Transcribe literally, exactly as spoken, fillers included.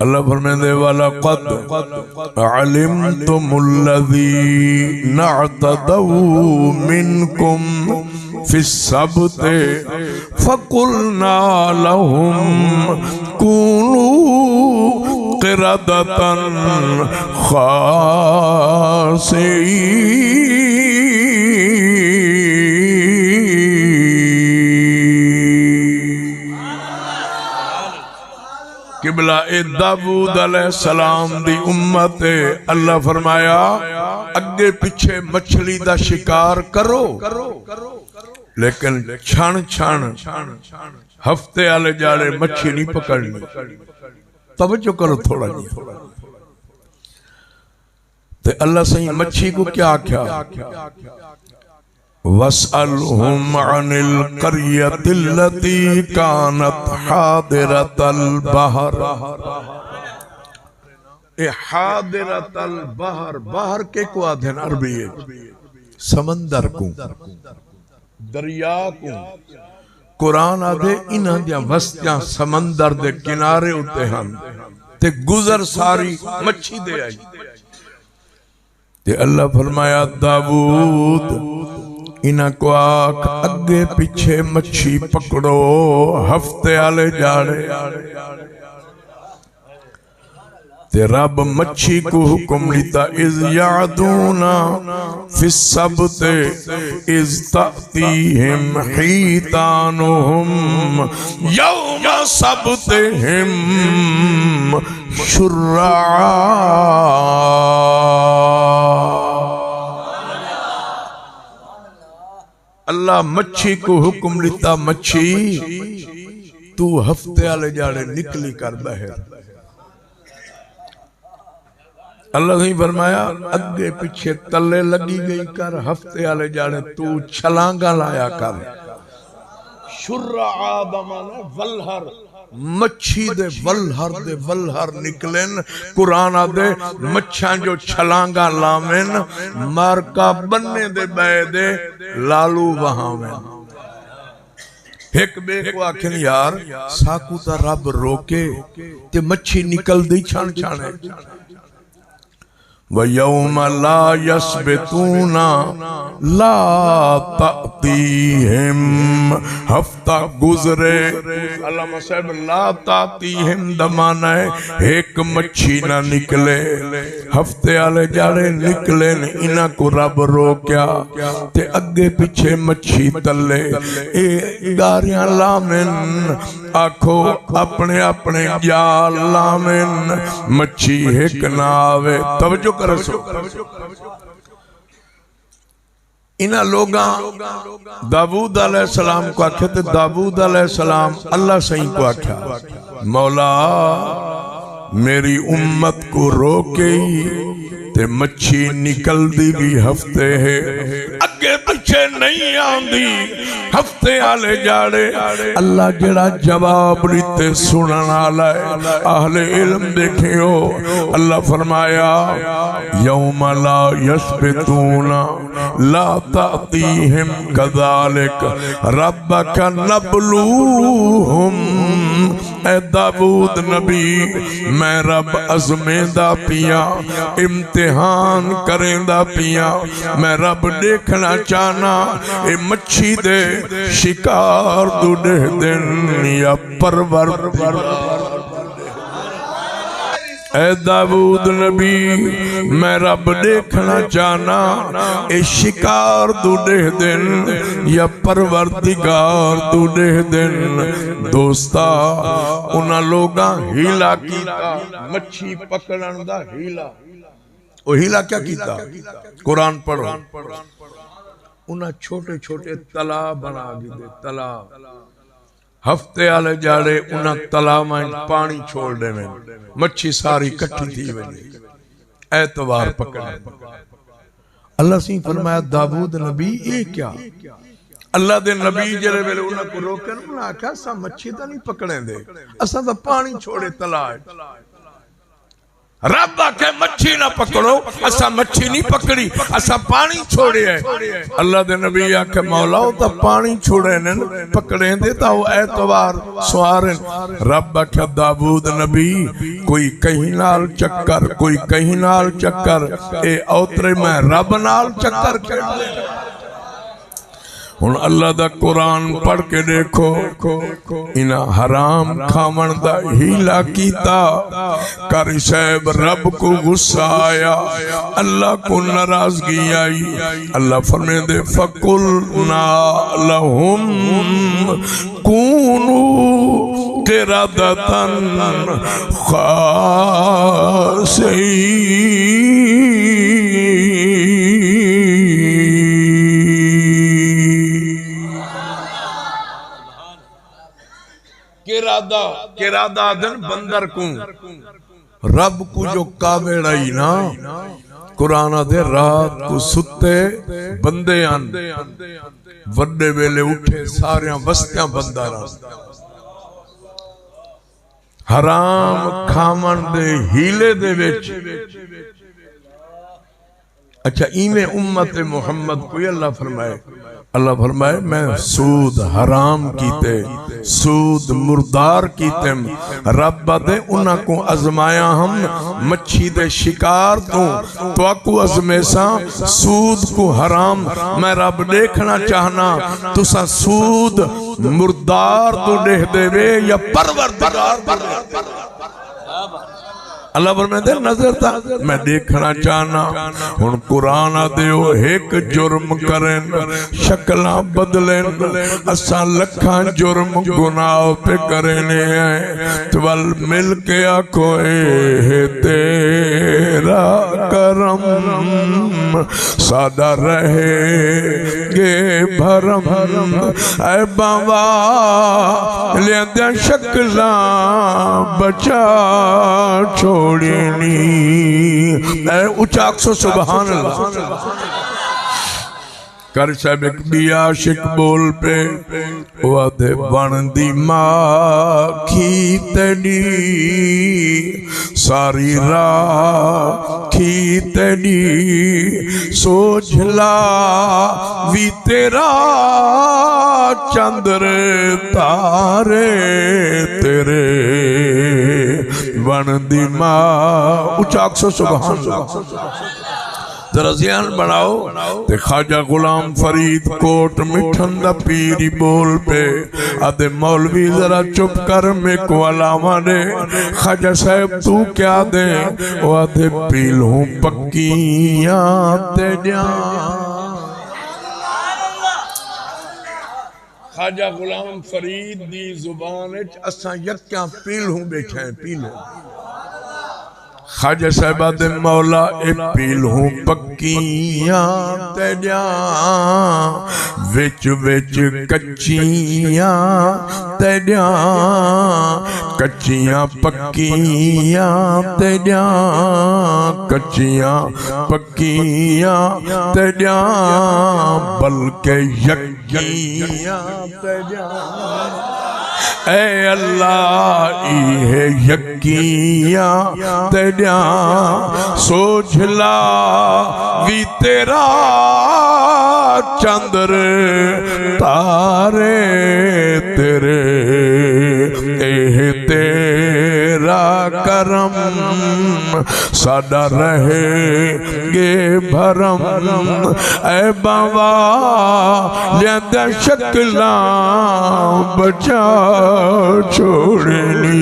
اللہ فرمیندے، وَلَقَدْ عَلِمْتُمُ الَّذِينَ اعْتَدَوْا مِنْكُمْ فِي السَّبْتِ فَقُلْنَا لَهُمْ كُونُوا قِرَدَةً خَاسِئِينَ۔ قبلہ، اے داؤد علیہ السلام دی امت ہے۔ اللہ فرمایا، اگے پچھے مچھلی دا شکار کرو، لیکن چھݨ چھݨ ہفتے آلے جاڑے مچھی نہیں پکڑنی۔ توجہ کرو تھوڑا جی۔ تے اللہ سائیں مچھی کو کیا آکھیا؟ وَاسْأَلْهُمْ عَنِ الْقَرْيَةِ الَّتِي كَانَتْ حَاضِرَةَ الْبَحْرِ۔ اے حاضرۃ البحر، بحر کیکوں آدھن عربی وچ؟ سمندر کوں، دریا کوں۔ قرآن آدھے، انہاں دیاں وستیاں سمندر دے کنارے اتے ہن تے گزر ساری مچھی دے آئی۔ تے اللہ فرمایا، داؤد، انہاں کو آکھ، اگے پچھے مچھی پکڑو، ہفتے آلے جاڑے۔ تے رب مچھی کو حکم ݙتا، اذ یعدون فی السبت اذ تأتیہم حیتانہم یوم سبتہم شرعا۔ اللہ مچھی کو حکم ݙتا، مچھی، تو ہفتے آلے جاڑے نکلی کر ٻاہر۔ اللہ نے فرمایا، اگے پچھے تلے لگی ڳئی کر، ہفتے آلے جاڑے تو چھلانگاں لایا کر۔ شرعا دا معنی ولھر، مچھی دے ولھر دے ولھر نکلن۔ قرآن آدھے، مچھاں جو چھلانگاں لاون، مارکا بننے دے ٻئے دے لالو وہاون۔ ہک ٻئے کو آکھن، یار، ساکوں تاں رب روکے تے مچھی نکلدی چھݨ چھݨ ہے۔ وَيَوْمَ لَا يَسْبِتُونَ لَا تَأْتِيهِمْ۔ ہفتہ گزرے، علامہ صاحب، لا تأتیہم دا معنی ہے ہک مچھی نہ نکلے۔ ہفتے آلے جاڑے نکلن، انہاں کو رب روکیا تے اگے پچھے مچھی تلے۔ اے گاریاں لاون، آکھو اپنے اپنے ڄال لاون، مچھی ہک نہ آوے۔ توجہ کرسو۔ انہاں لوگاں داؤد علیہ السلام کو آکھیا تے داؤد علیہ السلام اللہ سائیں کو آکھیا، مولا، میری امت کو روکے تے مچھی نکلدی بھی ہفتے ہے، اگے پچھے نہیں آندی۔ ہفتے آلے جاڑے اللہ جڑا جواب ݙتے سݨݨ آلا ہے۔ اہل علم ݙیکھیو، اللہ فرمایا، یوم لا یسبتون لا تأتیہم کذالک ربک نبلوہم۔ اے داؤد نبی، میں رب ازمیندا پیاں، امتحان کریندا پیاں۔ میں رب ݙیکھݨا چاہنا، اے مچھی دے شکار دو ݙیہدن یا پروردگار۔ اے داؤد نبی، میں رب ݙیکھݨا چاہنا، اے شکار دو ݙیہدن یا پروردگار دو ݙیہدن۔ دوستا، انہاں لوگاں حیلہ کیتا، مچھی پکڑݨ دا حیلہ۔ او حیلہ کیا کیتا؟ قرآن پڑھو۔ انہاں چھوٹے چھوٹے تلا بݨا گھدے، تلا۔ ہفتے آلے ڄاڑے انہاں تلاواں اچ پاݨی چھوڑ ݙیون، مچھی ساری کٹھی تھی ونڄے، ایتوار پکڑے۔ اللہ سئیں فرمایا، داؤد نبی، اے کیا؟ اللہ دے نبی جیڑھے ویلے انہاں کوں روکن، انہاں آکھیا، اساں مچھی تاں نہیں پکڑیندے، اساں تاں پاݨی چھوڑے تلا اچ۔ رب آکھے مچھی نہ پکڑو، اساں مچھی نہیں پکڑی، اساں پانی چھوڑیا ہے۔ اللہ دے نبی آکھے مولا، او تاں پانی چھوڑے نے، پکڑیں دے تاں او اعتبار سوار ہیں۔ رب آکھے داؤد نبی، کوئی کہیں نال چکر، کوئی کہیں نال چکر، اے اوترے میں رب نال چکر کھیݙدے۔ ہݨ اللہ دا قرآن پڑھ کے ݙیکھو، انہاں حرام کھاوݨ دا حیلہ کیتا۔ قاری صاحب، رب کوں غصہ آیا، اللہ کوں ناراضگی آئی۔ اللہ فرمیندے، فَقُلْنَا لَهُمْ كُونُوا قِرَدَةً خَاسِئِينَ۔ قرادہ، قرادہ آہدن بندر کوں۔ رب کوں جو کاوڑ آئی نا، قرآن آہدے رات کوں ستے بندے ہن، وݙے ویلے اٹھے ساریاں وستیاں بندر ہن۔ حرام کھاوݨ دے حیلے دے وچ۔ اچھا، ایویں امت محمد کوئی اللہ فرمائے؟ اللہ فرمائے، میں سود حرام کیتے، سود مردار کیتے۔ رب آہدے انہاں کوں آزمایا ہم مچھی دے شکار توں، تہاکوں آزمیساں سود کوں حرام۔ میں رب ݙیکھݨا چاہنا تساں سود مردار توں ݙیہدے وے یا پروردگار توں ݙیہدے وے۔ اللہ فرمیندے، نظر تاں میں ݙیکھݨا چاہنا۔ ہݨ قرآن آہدے او ہک جرم کرن، شکلاں بدلن، اساں لکھاں جرم گناہ پئے کرینے ہیں۔ تے ول مل کے آکھو، اے ہے تیرا کرم، ساݙا رہے گے بھرم، عیباں والیاں دیاں شکلاں بچا چھوڑینی۔ اے اچا آکھسو سبحان اللہ۔ قاری صاحب، ہک ٻیا عاشق ٻول پئے، او آہدے، بݨدی ماکھی تیݙی، ساری راکھی تیݙی، سوجھلا وی تیرا، چندر تارے تیرے، بݨدی ماں، اچا آکھسو سبحان اللہ۔ ذرا ذہن بݨاؤ تے خواجہ غلام فرید کوٹ مٹھن دا پیر ہی ٻول پئے۔ آہدے، مولوی ذرا چپ کر، میکوں الاواں ݙے۔ خواجہ صاحب توں کیا ݙیں؟ او آہدے، پیلھوں پکیاں تیݙیاں۔ خواجہ غلام فرید دی زبان اچ اساں یکیاں پیلھوں ٻیٹھے ہیں، پیلھوں۔ خواجہ صاحب آہدے، مولا، اے پیلھوں پکیاں تیݙیاں، وچ وچ کچیاں تیݙیاں، کچیاں پکیاں تیݙیاں، کچیاں پکیاں تیݙیاں، بلکہ یک یقیناں تیݙیاں۔ اے اللہ، ایہے یقیناں تیݙیاں، سوجھلا وی تیرا، چندر تارے تیرے، ایہے تیرا کرم، ساݙا رہے گے بھرم، عیباں والیاں دیاں شکلاں بچا چھوڑنی۔